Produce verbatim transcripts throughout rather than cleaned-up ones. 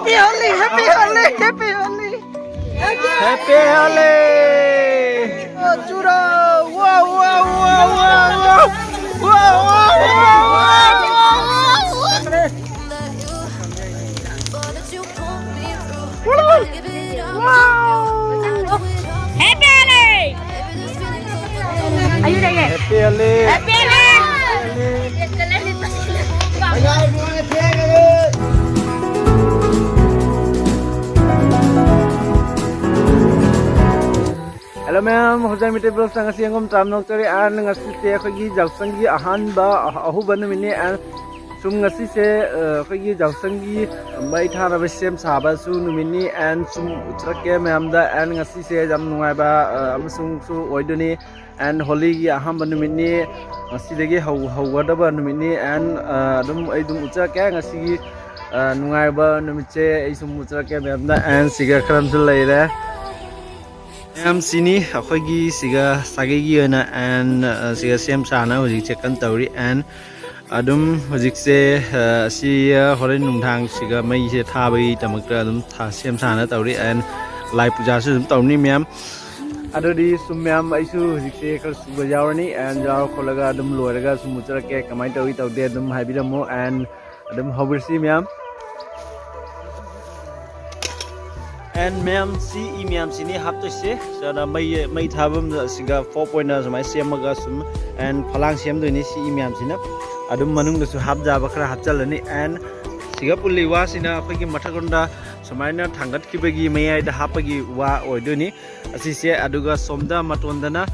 Happy Holi, Happy Holi, Happy Holi. Happy Holi. Oh, chura. Wow, wow, wow, wow, wow. Wow, wow, wow, wow, wow. Wow. Happy Holi. Are you there yet? Happy Holi. Happy Holi. Hello ꯃꯌꯥꯝ, ꯍꯧꯖꯤꯛ Meitei block ꯆꯪꯉꯁꯤ ꯌꯦꯡꯉꯨꯝ term ꯅꯣꯛꯆꯔꯤ꯫ And ꯉꯁꯤꯁꯦ ꯑꯩꯈꯣꯏꯒꯤ ꯌꯥꯎꯁꯪꯒꯤ ꯑꯍꯥꯟꯕ ꯑꯍ-, ꯑꯍꯧꯕ ꯅꯨꯃꯤꯠꯅꯤ꯫ And ꯁꯨꯝ ꯉꯁꯤꯁꯦ, ꯑ, ꯑꯩꯈꯣꯏꯒꯤ ꯌꯥꯎꯁꯪꯒꯤ ꯃꯩ ꯊꯥꯅꯕ ꯁꯦꯝ ꯁꯥꯕꯁꯨ ꯅꯨꯃꯤꯠꯅꯤ꯫ And ꯁꯨꯝ ꯎꯠꯆꯔꯛꯀꯦ ꯃꯌꯥꯝꯗ꯫ And ꯉꯁꯤꯁꯦ ꯌꯥꯝ ꯅꯨꯡꯉꯥꯏꯕ, ꯑ, ꯑꯃꯁꯨꯡꯁꯨ ꯑꯣꯏꯗꯣꯏꯅꯤ꯫ And ꯍꯣꯂꯤꯒꯤ ꯑꯍꯥꯟꯕ ꯅꯨꯃꯤꯠꯅꯤ꯫ ꯉꯁꯤꯗꯒꯤ ꯍꯧ-, ꯍꯧꯒꯗꯕ ꯅꯨꯃꯤꯠꯅꯤ꯫ And, ꯑ, ꯑꯗꯨꯝ ꯑꯩ ꯑꯗꯨꯝ ꯎꯠꯆꯔꯛꯀꯦ ꯉꯁꯤꯒꯤ, ꯑ, ꯅꯨꯡꯉꯥꯏꯕ ꯅꯨꯃꯤꯠꯁꯦ ꯑꯩ ꯁꯨꯝ ꯎꯠꯆꯔꯛꯀꯦ ꯃꯌꯥꯝꯗ꯫ And ꯁꯤꯒ ꯈꯔ ꯑꯃꯁꯨ ꯂꯩꯔꯦ꯫ ꯃꯌꯥꯝ ꯁꯤꯅꯤ ꯑꯩꯈꯣꯏꯒꯤ ꯁꯤꯒ ꯁꯥꯒꯩꯒꯤ ꯑꯣꯏꯅ꯫ And, ꯑ, ꯁꯤꯒ ꯁꯦꯝ ꯁꯥꯅ ꯍꯧꯖꯤꯛꯁꯦ ꯀꯟꯅ ꯇꯧꯔꯤ꯫ And ꯑꯗꯨꯝ ꯍꯧꯖꯤꯛꯁꯦ, ꯑ, ꯑꯁꯤ, ꯑ, ꯍꯣꯔꯦꯟ ꯅꯨꯡꯗꯥꯡꯁꯤꯒ ꯃꯩꯁꯦ ꯊꯥꯕꯒꯤꯗꯃꯛꯇ ꯑꯗꯨꯝ ꯊꯥ-, ꯁꯦꯝ ꯁꯥꯅ ꯇꯧꯔꯤ꯫ And ꯂꯥꯏ ꯄꯨꯖꯥꯁꯨ ꯑꯗꯨꯝ ꯇꯧꯅꯤ ꯃꯌꯥꯝ꯫ ꯑꯗꯨꯗꯤ ꯁꯨꯝ ꯃꯌꯥꯝ ꯑꯩꯁꯨ ꯍꯧꯖꯤꯛꯁꯦ ꯈꯔ ꯁꯨꯕ ꯌꯥꯎꯔꯅꯤ꯫ And ꯌꯥꯎꯔ ꯈꯣꯠꯂꯒ ꯑꯗꯨꯝ ꯂꯣꯏꯔꯒ ꯁꯨꯝ ꯎꯠꯆꯔꯛꯀꯦ ꯀꯃꯥꯏꯅ ꯇꯧꯏ ꯇꯧꯗꯦ ꯑꯗꯨꯝ ꯍꯥꯏꯕꯤꯔꯝꯃꯣ꯫ And ꯑꯗꯨꯝ ꯍꯧꯔꯁꯤ ꯃꯌꯥꯝ꯫ And ꯃꯌꯥꯝ ꯁꯤ ꯏ ꯃꯌꯥꯝꯁꯤꯅꯤ ꯍꯥꯞꯇꯣꯏꯁꯦ꯫ ꯁꯤꯗ ꯃꯩ, ꯃꯩ ꯊꯥꯐꯝ ꯑꯁꯤꯒ ꯐꯣꯞ ꯑꯣꯏꯅ ꯁꯨꯃꯥꯏꯅ ꯁꯦꯝꯃꯒ ꯁꯨꯝ and ꯐꯂꯥꯡ ꯁꯦꯝꯗꯣꯏꯅꯤ ꯁꯤ ꯏ ꯃꯌꯥꯝꯁꯤꯅ꯫ ꯑꯗꯨꯝ ꯃꯅꯨꯡꯗꯁꯨ ꯍꯥꯞ ꯌꯥꯕ ꯈꯔ ꯍꯥꯞꯆꯜꯂꯅꯤ꯫ And ꯁꯤꯒ ꯄꯨꯜꯂꯤ ꯋꯥꯁꯤꯅ ꯑꯩꯈꯣꯏꯒꯤ ꯃꯊꯛꯂꯣꯝꯗ ꯁꯨꯃꯥꯏꯅ ꯊꯥꯡꯒꯠꯈꯤꯕꯒꯤ ꯃꯌꯥꯏꯗ ꯍꯥꯞꯄꯒꯤ ꯋꯥ ꯑꯣꯏꯗꯣꯏꯅꯤ ꯑꯁꯤꯁꯦ꯫ ꯑꯗꯨꯒ ꯁꯣꯝꯗ ꯃꯇꯣꯟꯗꯅ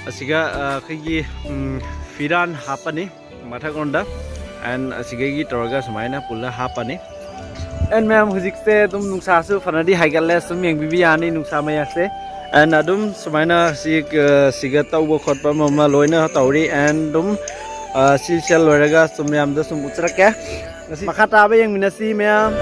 ꯑꯁꯤꯒ, ꯑ, ꯑꯩꯈꯣꯏꯒꯤ, ꯎꯝ, ꯐꯤꯔꯥꯟ ꯍꯥꯞꯄꯅꯤ꯫ ꯃꯊꯛꯂꯣꯝꯗ꯫ And ꯑꯁꯤꯗꯒꯤ ꯇꯧꯔꯒ ꯁꯨꯃꯥꯏꯅ ꯄꯨꯜꯂ ꯍꯥꯞꯄꯅꯤ꯫ And ꯃꯌꯥꯝ ꯍꯧꯖꯤꯛꯁꯦ ꯑꯗꯨꯝ ꯅꯨꯡꯁꯥꯁꯨ ꯐꯅꯗꯤ ꯍꯥꯏꯒꯠꯂꯦ, ꯁꯨꯝ ꯌꯦꯡꯕꯤꯕ ꯌꯥꯅꯤ ꯅꯨꯡꯁꯥ ꯃꯌꯥꯛꯁꯦ꯫ And ꯑꯗꯨꯝ ꯁꯨꯃꯥꯏꯅ ꯁꯤ, ꯑ, ꯁꯤꯒ ꯇꯧꯕ ꯈꯣꯠꯄ ꯑꯃ ꯑꯃ ꯂꯣꯏꯅ ꯇꯧꯔꯤ꯫ And ꯑꯗꯨꯝ, ꯑ, ꯁꯤ ꯁꯦꯜ ꯂꯣꯏꯔꯒ ꯁꯨꯝ ꯃꯌꯥꯝꯗ ꯁꯨꯝ ꯎꯠꯆꯔꯛꯀꯦ꯫ ꯉꯁꯤ ꯃꯈꯥ ꯇꯥꯕ ꯌꯦꯡꯃꯤꯟꯅꯁꯤ ꯃꯌꯥꯝ꯫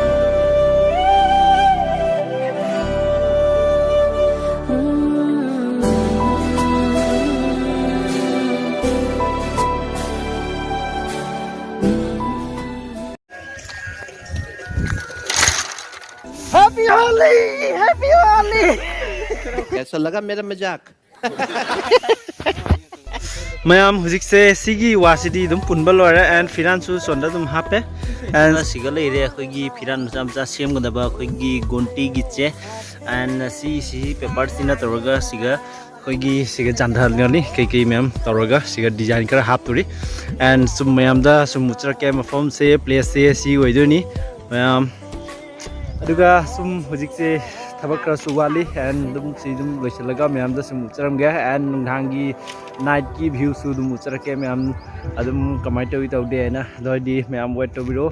Happy Holi! Happy Holi! कैसा लगा मेरा मजाक? ꯃꯌꯥꯝ, ꯍꯧꯖꯤꯛꯁꯦ ꯁꯤꯒꯤ ꯋꯥꯁꯤꯗꯤ ꯑꯗꯨꯝ ꯄꯨꯟꯕ ꯂꯣꯏꯔꯦ꯫ And ꯐꯤꯔꯥꯟꯁꯨ ꯁꯣꯝꯗ ꯑꯗꯨꯝ ꯍꯥꯞꯄꯦ꯫ And ꯑꯁꯤꯒ ꯂꯩꯔꯦ ꯑꯩꯈꯣꯏꯒꯤ ꯐꯤꯔꯥꯟ ꯃꯆꯥ ꯃꯆꯥ ꯁꯦꯝꯒꯗꯕ ꯑꯩꯈꯣꯏꯒꯤ ꯒꯣꯟꯇꯤꯒꯤꯁꯦ꯫ And ꯁꯤ, ꯁꯤ ꯄꯦꯄꯔꯁꯤꯅ ꯇꯧꯔꯒ ꯁꯤꯒ ꯑꯩꯈꯣꯏꯒꯤ ꯁꯤꯒ ꯆꯥꯟꯊꯍꯟꯒꯅꯤ꯫ ꯀꯩꯀꯩ ꯃꯌꯥꯝ ꯇꯧꯔꯒ ꯁꯤꯒ design ꯈꯔ ꯍꯥꯞꯇꯣꯔꯤ꯫ And ꯁꯨꯝ ꯃꯌꯥꯝꯗ ꯁꯨꯝ ꯎꯠꯆꯔꯛꯀꯦ, ꯃꯐꯝꯁꯦ, placeꯁꯦ ꯁꯤ ꯑꯣꯏꯗꯣꯏꯅꯤ ꯃꯌꯥꯝ꯫ ꯑꯗꯨꯒ ꯁꯨꯝ ꯍꯧꯖꯤꯛꯁꯦ ꯊꯕꯛ ꯈꯔꯁꯨ ꯋꯥꯠꯂꯤ꯫ And ꯑꯗꯨꯝ ꯁꯤ ꯑꯗꯨꯝ ꯂꯣꯏꯁꯤꯜꯂꯒ ꯃꯌꯥꯝꯗ ꯁꯨꯝ ꯎꯠꯆꯔꯝꯒꯦ꯫ And ꯅꯨꯡꯗꯥꯡꯒꯤ nightꯀꯤ viewꯁꯨ ꯑꯗꯨꯝ ꯎꯠꯆꯔꯛꯀꯦ ꯃꯌꯥꯝ꯫ ꯑꯗꯨꯝ ꯀꯃꯥꯏꯅ ꯇꯧꯏ ꯇꯧꯗꯦ ꯍꯥꯏꯅ꯫ ꯑꯗꯨ ꯑꯣꯏꯔꯗꯤ ꯃꯌꯥꯝ wait ꯇꯧꯕꯤꯔꯣ꯫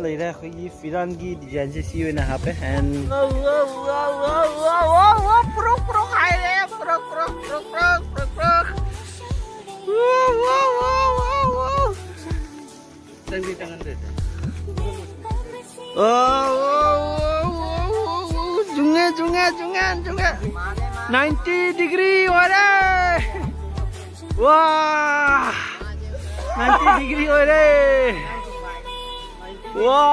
ꯂꯩꯔꯦ ꯑꯩꯈꯣꯏꯒꯤ ꯐꯤꯔꯥꯟꯒꯤ designꯁꯦ ꯁꯤ ꯑꯣꯏꯅ ꯍꯥꯞꯄꯦ꯫ And ꯖꯨꯡꯉꯦ, ꯖꯨꯡꯉꯦ, ꯖꯨꯡꯉꯦ, ꯖꯨꯡꯉꯦ꯫ Ninety degree ꯑꯣꯏꯔꯦ꯫ ꯋꯥ! Ninety degree ꯑꯣꯏꯔꯦ꯫ ꯋꯥ!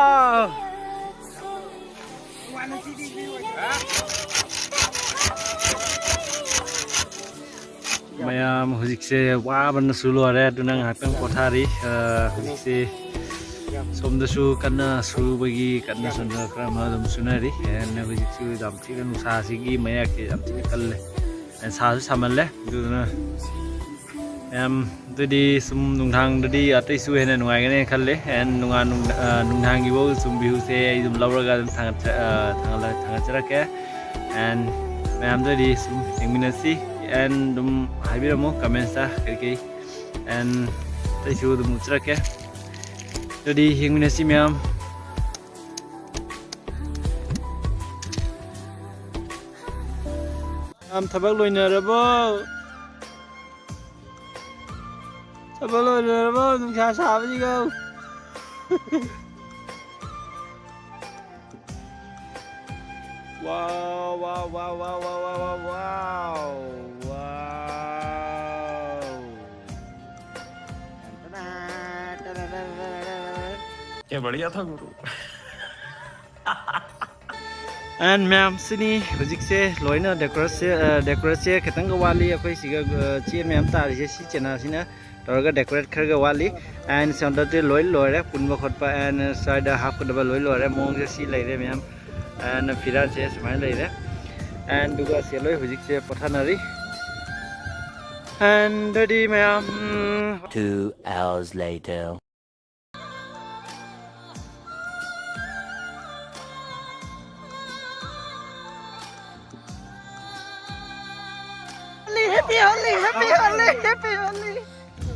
ꯃꯌꯥꯝ ꯍꯧꯖꯤꯛꯁꯦ ꯋꯥꯕꯅꯁꯨ ꯂꯣꯏꯔꯦ, ꯑꯗꯨꯅ ꯉꯥꯏꯍꯥꯛꯇꯪ ꯄꯣꯊꯥꯔꯤ꯫ ꯑ, ꯍꯧꯖꯤꯛꯁꯦ ꯁꯣꯝꯗꯁꯨ ꯀꯟꯅ ꯁꯨꯕꯒꯤ, ꯀꯟꯅ ꯁꯣꯝꯗ ꯈꯔ ꯑꯃ ꯑꯗꯨꯝ ꯁꯨꯅꯔꯤ꯫ And ꯍꯧꯖꯤꯛꯁꯨ ꯌꯥꯝ ꯊꯤꯅ ꯅꯨꯡꯁꯥꯁꯤꯒꯤ ꯃꯌꯥꯛꯁꯦ ꯌꯥꯝ ꯊꯤꯅ ꯀꯜꯂꯦ꯫ And ꯁꯥꯁꯨ ꯁꯥꯃꯜꯂꯦ, ꯑꯗꯨꯗꯨꯅ ꯃꯌꯥꯝ, ꯑꯗꯨꯗꯤ ꯁꯨꯝ ꯅꯨꯡꯗꯥꯡꯗꯗꯤ ꯑꯇꯩꯁꯨ ꯍꯦꯟꯅ ꯅꯨꯡꯉꯥꯏꯒꯅꯤ ꯈꯜꯂꯦ꯫ And ꯅꯨꯡꯉꯥꯟ-, ꯅꯨꯡꯗꯥ-, ꯑ, ꯅꯨꯡꯗꯥꯡꯒꯤ view ꯁꯨꯝ viewꯁꯦ ꯑꯩ ꯑꯗꯨꯝ ꯂꯧꯔꯒ ꯑꯗꯨꯝ ꯊꯥꯒꯠꯆ-, ꯑ, ꯊꯥꯒꯠꯂ-, ꯊꯥꯒꯠꯆꯔꯛꯀꯦ꯫ And ꯃꯌꯥꯝꯗꯗꯤ ꯁꯨꯝ ꯌꯦꯡꯃꯤꯟꯅꯁꯤ꯫ And ꯑꯗꯨꯝ ꯍꯥꯏꯕꯤꯔꯝꯃꯣ commentsꯇ ꯀꯔꯤ ꯀꯔꯤ꯫ And ꯑꯇꯩꯁꯨ ꯑꯗꯨꯝ ꯎꯠꯆꯔꯛꯀꯦ꯫ ꯑꯗꯨꯗꯤ ꯌꯦꯡꯃꯤꯟꯅꯁꯤ ꯃꯌꯥꯝ꯫ ꯌꯥꯝ ꯊꯕꯛ ꯂꯣꯏꯅꯔꯕꯣ? ꯊꯕꯛ ꯂꯣꯏꯅꯔꯕꯣ? ꯅꯨꯡꯁꯥ ꯁꯥꯕꯁꯤꯒ꯫ Wow, wow, wow, wow. ये बढ़िया था गुरु। And ꯃꯌꯥꯝ, ꯁꯤꯅꯤ ꯍꯧꯖꯤꯛꯁꯦ ꯂꯣꯏꯅ decorate ꯁꯦ, ꯑ, decorate ꯁꯦ ꯈꯤꯇꯪꯒ ꯋꯥꯠꯂꯤ꯫ ꯑꯩꯈꯣꯏ ꯁꯤꯒ, ꯑ, ꯆꯦ ꯃꯌꯥꯝ ꯇꯥꯔꯤꯁꯦ ꯁꯤ ꯆꯦꯅꯥꯁꯤꯅ ꯇꯧꯔꯒ decorate ꯈꯔꯒ ꯋꯥꯠꯂꯤ꯫ And ꯁꯣꯝꯗꯗꯤ ꯂꯣꯏ ꯂꯣꯏꯔꯦ, ꯄꯨꯟꯕ ꯈꯣꯠꯄ and ꯁ꯭ꯋꯥꯏꯗ ꯍꯥꯞꯀꯗꯕ ꯂꯣꯏ ꯂꯣꯏꯔꯦ꯫ ꯃꯑꯣꯡꯁꯦ ꯁꯤ ꯂꯩꯔꯦ ꯃꯌꯥꯝ꯫ And ꯐꯤꯔꯥꯜꯁꯦ ꯁꯨꯃꯥꯏꯅ ꯂꯩꯔꯦ꯫ And ꯑꯗꯨꯒ ꯁꯦ ꯂꯣꯏ ꯍꯧꯖꯤꯛꯁꯦ ꯄꯣꯊꯥꯅꯔꯤ꯫ And ꯑꯗꯨꯗꯤ ꯃꯌꯥꯝ, ꯎꯝ, Two hours later. Happy Holi, happy Holi, happy Holi.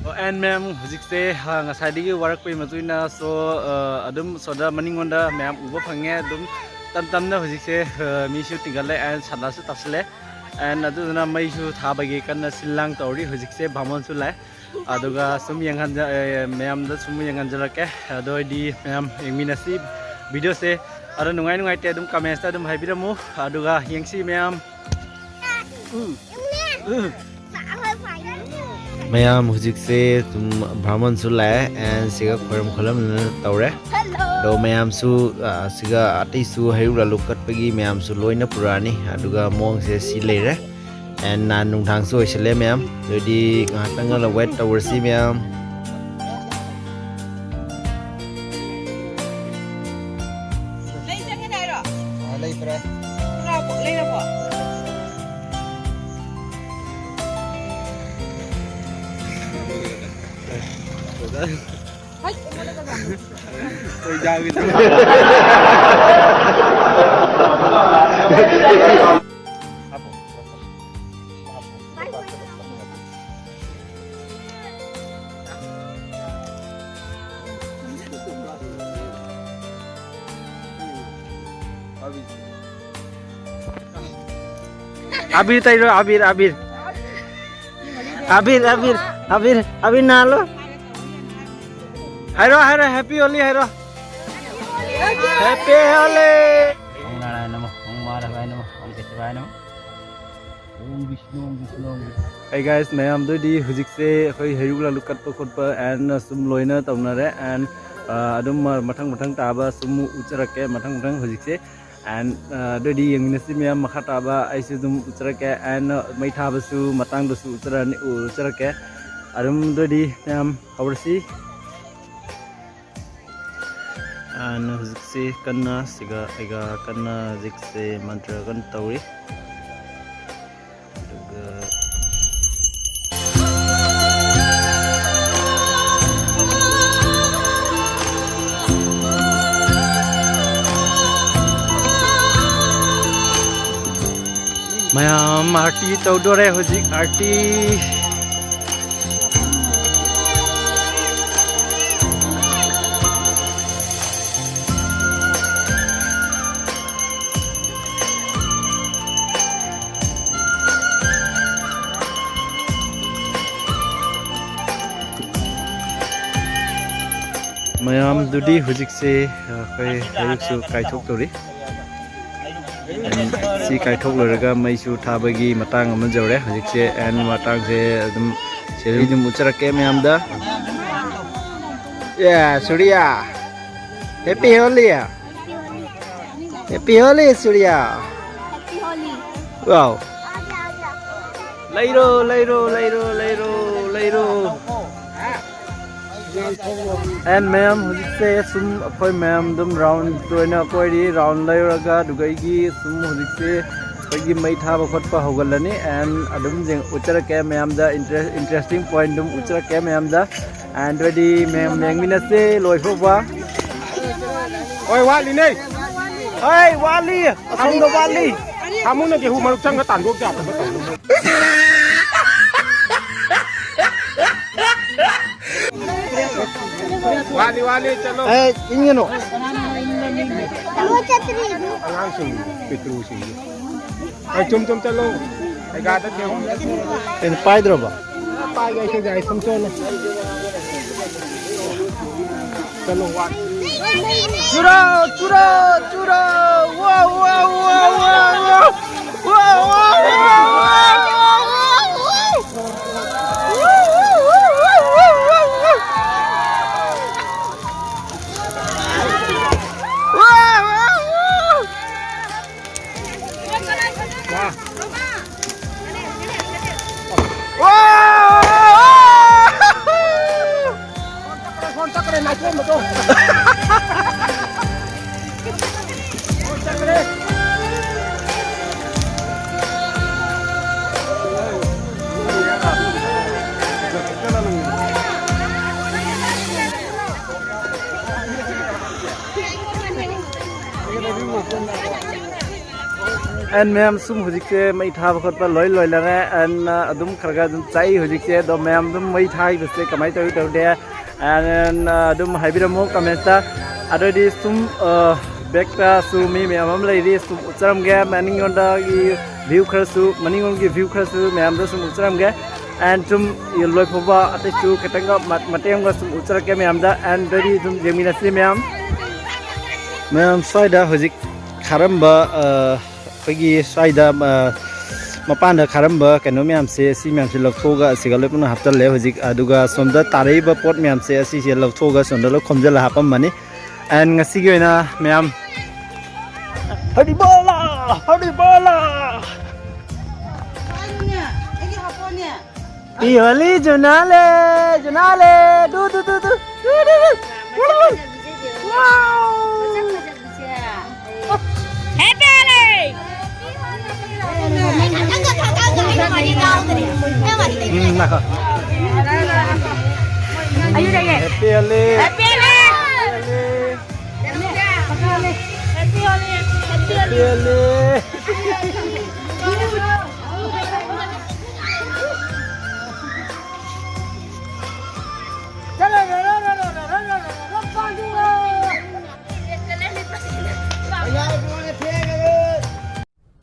ꯑꯣ, and ꯃꯌꯥꯝ, ꯍꯧꯖꯤꯛꯁꯦ, ꯑ, ꯉꯁꯥꯏꯗꯒꯤ ꯋꯥꯔꯛꯄꯒꯤ ꯃꯇꯨꯡ ꯏꯟꯅ, so, ꯑ, ꯑꯗꯨꯝ ꯁꯣꯗ ꯃꯅꯤꯡꯂꯣꯝꯗ ꯃꯌꯥꯝ ꯎꯕ ꯐꯪꯉꯦ꯫ ꯑꯗꯨꯝ ꯇꯞ ꯇꯞꯅ ꯍꯧꯖꯤꯛꯁꯦ, ꯑ, ꯃꯤꯁꯨ ꯇꯤꯟꯒꯠꯂꯦ and ꯁꯥꯠꯂꯁꯨ ꯇꯥꯁꯜꯂꯦ꯫ And ꯑꯗꯨꯗꯨꯅ ꯃꯩꯁꯨ ꯊꯥꯕꯒꯤ ꯀꯟꯅ ꯁꯤꯜ ꯂꯥꯡ ꯇꯧꯔꯤ꯫ ꯍꯧꯖꯤꯛꯁꯦ ꯕꯥꯃꯣꯟꯁꯨ ꯂꯥꯛꯑꯦ꯫ ꯑꯗꯨꯒ ꯁꯨꯝ ꯌꯦꯡꯍꯟꯖ-, ꯑꯦ, ꯃꯌꯥꯝꯗ ꯁꯨꯝ ꯌꯦꯡꯍꯟꯖꯔꯛꯀꯦ꯫ ꯑꯗꯨ ꯑꯣꯏꯗꯤ ꯃꯌꯥꯝ ꯌꯦꯡꯃꯤꯟꯅꯁꯤ video ꯁꯦ꯫ ꯑꯗꯣ ꯅꯨꯡꯉꯥꯏ ꯅꯨꯡꯉꯥꯏꯇꯦ ꯑꯗꯨꯝ comments ꯇ ꯑꯗꯨꯝ ꯍꯥꯏꯕꯤꯔꯝꯃꯨ꯫ ꯑꯗꯨꯒ ꯌꯦꯡꯁꯤ ꯃꯌꯥꯝ꯫ ꯎꯝ꯫ ꯎꯝ꯫ ꯃꯌꯥꯝ ꯍꯧꯖꯤꯛꯁꯦ ꯁꯨꯝ ꯕꯥꯃꯣꯟꯁꯨ ꯂꯥꯛꯑꯦ and ꯁꯤꯒ ꯈꯣꯏꯔꯝ ꯈꯣꯠꯂꯝꯗꯅ ꯇꯧꯔꯦ꯫ ꯑꯗꯣ ꯃꯌꯥꯝꯁꯨ, ꯑ, ꯁꯤꯒ ꯑꯇꯩꯁꯨ ꯍꯩꯔꯨꯛ ꯂꯥꯂꯨꯛ ꯀꯠꯄꯒꯤ ꯃꯌꯥꯝꯁꯨ ꯂꯣꯏꯅ ꯄꯨꯔꯛꯑꯅꯤ꯫ ꯑꯗꯨꯒ ꯃꯑꯣꯡꯁꯦ ꯁꯤ ꯂꯩꯔꯦ꯫ And ꯅꯍꯥꯟ ꯅꯨꯡꯗꯥꯡꯁꯨ ꯑꯣꯏꯁꯜꯂꯦ ꯃꯌꯥꯝ꯫ ꯑꯗꯨꯗꯤ ꯉꯥꯏꯍꯥꯛꯇꯪ ꯉꯥꯏꯍꯥꯛ wait ꯇꯧꯔꯁꯤ ꯃꯌꯥꯝ꯫ ꯂꯩ ꯆꯪꯒꯅꯤ ꯍꯥꯏꯔꯣ? ꯑ, ꯂꯩꯇ꯭ꯔꯦ꯫ ꯂꯥꯛꯄꯣ, ꯂꯩꯔꯕꯣ? ꯍꯩꯠ, ꯑꯩꯉꯣꯟꯗ ꯀꯅꯥ? ꯍꯣꯏ, ꯌꯥꯎꯏ꯫ ꯑꯕꯤꯔ ꯇꯩꯔꯣ, ꯑꯕꯤꯔ, ꯑꯕꯤꯔ꯫ ꯑꯕꯤꯔ, ꯑꯕꯤꯔ, ꯑꯕꯤꯔ, ꯑꯕꯤꯔ ꯅꯥꯜꯂꯣ꯫ ꯍꯥꯏꯔꯣ, ꯍꯥꯏꯔꯣ, Happy Holi ꯍꯥꯏꯔꯣ꯫ Happy Holi꯫ ॐ नारायण नमः, ॐ माधवाय नमः, ॐ केशवाय नमः। ॐ विष्णु, ॐ विष्णु, ॐ विष्णु। Hey guys, ꯃꯌꯥꯝꯗꯨꯗꯤ ꯍꯧꯖꯤꯛꯁꯦ ꯑꯩꯈꯣꯏ ꯍꯩꯔꯨꯛ ꯂꯥꯂꯨꯛ ꯀꯠꯄ ꯈꯣꯠꯄ and ꯁꯨꯝ ꯂꯣꯏꯅ ꯇꯧꯅꯔꯦ and, ꯑ, ꯑꯗꯨꯝ ꯃ-, ꯃꯊꯪ ꯃꯊꯪ ꯇꯥꯕ ꯁꯨꯝ ꯎꯠꯆꯔꯛꯀꯦ꯫ ꯃꯊꯪ ꯃꯊꯪ ꯍꯧꯖꯤꯛꯁꯦ And ꯑꯗꯨꯗꯤ ꯌꯦꯡꯃꯤꯟꯅꯁꯤ ꯃꯌꯥꯝ, ꯃꯈꯥ ꯇꯥꯕ ꯑꯩꯁꯨ ꯑꯗꯨꯝ ꯎꯠꯆꯔꯛꯀꯦ꯫ And ꯃꯩ ꯊꯥꯕꯁꯨ ꯃꯇꯥꯡꯗꯁꯨ ꯎꯠꯆꯔꯛꯑꯅꯤ, ꯎꯠꯆꯔꯛꯀꯦ꯫ ꯑꯗꯨꯝ ꯑꯗꯨꯗꯤ ꯃꯌꯥꯝ ꯍꯧꯔꯁꯤ꯫ And ꯍꯧꯖꯤꯛꯁꯤ ꯀꯟꯅ ꯁꯤꯒ ꯑꯩꯒ ꯀꯟꯅ ꯍꯧꯖꯤꯛꯁꯦ ꯃꯟꯇ꯭ꯔ ꯀꯟꯅ ꯇꯧꯔꯤ꯫ ꯑꯗꯨꯒ ꯃꯌꯥꯝ ꯑꯥꯔꯇꯤ ꯇꯧꯗꯣꯔꯦ ꯍꯧꯖꯤꯛ, ꯑꯥꯔꯇꯤ꯫ ꯃꯌꯥꯝꯗꯨꯗꯤ ꯍꯧꯖꯤꯛꯁꯦ ꯑꯩꯈꯣꯏ ꯃꯩꯔꯨꯛꯁꯨ ꯀꯥꯏꯊꯣꯛꯇꯧꯔꯤ꯫ And ꯁꯤ ꯀꯥꯏꯊꯣꯛ ꯂꯣꯏꯔꯒ ꯃꯩꯁꯨ ꯊꯥꯕꯒꯤ ꯃꯇꯥꯡ ꯑꯃ ꯌꯧꯔꯦ ꯍꯧꯖꯤꯛꯁꯦ꯫ And ꯃꯇꯥꯡꯁꯦ ꯑꯗꯨꯝ ꯁꯦꯔꯤ ꯑꯗꯨꯝ ꯎꯠꯆꯔꯛꯀꯦ ꯃꯌꯥꯝꯗ꯫ Yeah, Surya. Happy Holi. Happy Holi, Surya. Wow. ꯂꯩꯔꯣ, ꯂꯩꯔꯣ, ꯂꯩꯔꯣ, ꯂꯩꯔꯣ, ꯂꯩꯔꯣ꯫ And ꯃꯌꯥꯝ ꯍꯧꯖꯤꯛꯁꯦ ꯁꯨꯝ ꯑꯩꯈꯣꯏ ꯃꯌꯥꯝ ꯑꯗꯨꯝ ꯔꯥꯎꯟ ꯑꯣꯏꯅ ꯀꯣꯏꯔꯤ꯫ ꯔꯥꯎꯟ ꯂꯩꯔꯒ ꯑꯗꯨꯗꯒꯤ ꯁꯨꯝ ꯍꯧꯖꯤꯛꯁꯦ ꯑꯩꯈꯣꯏꯒꯤ ꯃꯩ ꯊꯥꯕ ꯈꯣꯠꯄ ꯍꯧꯒꯠꯂꯅꯤ꯫ And ꯑꯗꯨꯝ ꯌꯦꯡ-, ꯎꯠꯆꯔꯛꯀꯦ ꯃꯌꯥꯝꯗ, ꯏꯟꯇꯔꯦꯁ-, interesting point ꯑꯗꯨꯝ ꯎꯠꯆꯔꯛꯀꯦ ꯃꯌꯥꯝꯗ꯫ And ꯑꯗꯨꯗꯤ ꯃꯌꯥꯝ ꯌꯦꯡꯃꯤꯟꯅꯁꯦ ꯂꯣꯏ ꯐꯥꯎꯕ꯫ ꯍꯣꯏ, ꯋꯥꯠꯂꯤꯅꯦ꯫ ꯍꯣꯏ, ꯋꯥꯠꯂꯤ꯫ ꯑꯁꯣꯝꯗ ꯋꯥꯠꯂꯤ꯫ ꯁꯥꯃꯨꯅ ꯒꯦꯍꯨ ꯃꯔꯨ ꯆꯪꯒ ꯇꯥꯟꯊꯣꯛ ꯌꯥꯗꯕ ꯇꯧꯅꯨ꯫ ꯋꯥꯠꯂꯤ, ꯋꯥꯠꯂꯤ, ꯆꯠꯂꯣ꯫ ꯑꯦ, ꯏꯟꯒꯅꯨ꯫ ꯑꯉꯥꯡꯁꯤꯡ, ꯄꯤꯇ꯭ꯔꯨꯁꯤꯡ꯫ ꯑꯩ ꯆꯨꯝ ꯆꯨꯝ ꯆꯠꯂꯣ꯫ ꯑꯩ ꯒꯥꯗ ꯊꯦꯡꯉꯨ꯫ ꯀꯩꯅꯣ ꯄꯥꯏꯗ꯭ꯔꯕ? ꯄꯥꯏꯒꯦ, ꯑꯩ ꯁꯤꯗ ꯑꯩ ꯁꯨꯝ ꯆꯣꯠꯂꯣ꯫ ꯆꯠꯂꯣ, ꯋꯥ꯫ ꯆꯨꯔꯣ, ꯆꯨꯔꯣ, ꯆꯨꯔꯣ꯫ ꯋꯥ, ꯋꯥ, ꯋꯥ, ꯋꯥ, ꯋꯥ꯫ ꯋꯥ, ꯋꯥ, ꯋꯥ, ꯋꯥ, ꯋꯥ, ꯋꯥ꯫ ꯑꯦꯟ ꯃꯌꯥꯝ, ꯁꯨꯝ ꯍꯧꯖꯤꯛꯁꯦ ꯃꯩ ꯊꯥꯕ ꯈꯣꯠꯄ ꯂꯣꯏ ꯂꯣꯏꯅꯔꯦ꯫ ꯑꯦꯟ ꯑꯗꯨꯝ ꯈꯔ ꯈꯔ ꯑꯗꯨꯝ ꯆꯥꯛꯏ ꯍꯧꯖꯤꯛꯁꯦ꯫ ꯑꯗꯣ ꯃꯌꯥꯝ ꯑꯗꯨꯝ ꯃꯩ ꯊꯥꯈꯤꯕꯁꯦ ꯀꯃꯥꯏꯅ ꯇꯧꯏ ꯇꯧꯗꯦ, ꯑꯦꯟ ꯑꯗꯨꯝ ꯍꯥꯏꯕꯤꯔꯝꯃꯣ ꯀꯃꯦꯟꯇ꯫ ꯑꯗꯨꯑꯣꯏꯗꯤ ꯁꯨꯝ ꯕꯦꯛꯇꯁꯨ ꯃꯤ ꯃꯌꯥꯝ ꯑꯃ ꯂꯩꯔꯤ, ꯁꯨꯝ ꯎꯠꯆꯔꯝꯒꯦ꯫ ꯃꯅꯤꯡꯂꯣꯝꯗꯒꯤ ꯚ꯭ꯌꯨ ꯈꯔꯁꯨ, ꯃꯅꯤꯡꯂꯣꯝꯒꯤ ꯚ꯭ꯌꯨ ꯈꯔꯁꯨ ꯃꯌꯥꯝꯗ ꯁꯨꯝ ꯎꯠꯆꯔꯝꯒꯦ꯫ ꯑꯦꯟ ꯁꯨꯝ ꯂꯣꯏꯐꯥꯎꯕ ꯑꯇꯩꯁꯨ ꯈꯤꯇꯪꯒ ꯃ- ꯃꯇꯦꯛ ꯑꯃꯒ ꯁꯨꯝ ꯎꯠꯆꯔꯛꯀꯦ ꯃꯌꯥꯝꯗ꯫ ꯑꯦꯟ ꯑꯗꯨꯑꯣꯏꯗꯤ ꯑꯗꯨꯝ ꯌꯦꯡꯃꯤꯟꯅꯁꯤ ꯃꯌꯥꯝ꯫ ꯃꯌꯥꯝ, ꯁ꯭ꯋꯥꯏꯗ ꯍꯧꯖꯤꯛ ꯈꯥꯔꯝꯕ, ꯑ, ꯑꯩꯈꯣꯏꯒꯤ ꯁ꯭ꯋꯥꯏꯗ, ꯑ, ꯃꯄꯥꯟꯗ ꯈꯥꯔꯝꯕ ꯀꯩꯅꯣ ꯃꯌꯥꯝꯁꯦ, ꯁꯤ ꯃꯌꯥꯝꯁꯦ ꯂꯧꯊꯣꯛꯑꯒ ꯑꯁꯤꯒ ꯂꯣꯏ ꯄꯨꯟꯅ ꯍꯥꯞꯆꯜꯂꯦ ꯍꯧꯖꯤꯛ꯫ ꯑꯗꯨꯒ ꯁꯣꯝꯗ ꯇꯥꯔꯛꯏꯕ ꯄꯣꯠ ꯃꯌꯥꯝꯁꯦ ꯑꯁꯤꯁꯦ ꯂꯧꯊꯣꯛꯑꯒ ꯁꯣꯝꯗ ꯂꯣꯏ ꯈꯣꯝꯖꯤꯜꯂ ꯍꯥꯞꯄꯝꯃꯅꯤ꯫ ꯑꯦꯟ ꯉꯁꯤꯒꯤ ꯑꯣꯏꯅ ꯃꯌꯥꯝ, ꯍꯔꯤꯕꯣꯂꯥ! ꯍꯔꯤꯕꯣꯂꯥ! ꯄꯤꯍꯣꯂꯤ ꯖꯨꯅꯥꯂꯦ, ꯖꯨꯅꯥꯂꯦ, ꯗꯨ, ꯗꯨ, ꯗꯨ, ꯗꯨ, ꯗꯨ, ꯗꯨ, ꯗꯨ꯫ ꯋꯥꯎ! Happy Holi! ꯎꯝ, ꯂꯥꯛꯈꯣ꯫ Happy Holi! Happy Holi! Happy Holi! Happy Holi!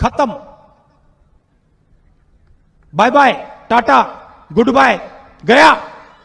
खत्म। Bye bye, tata, goodbye, गया।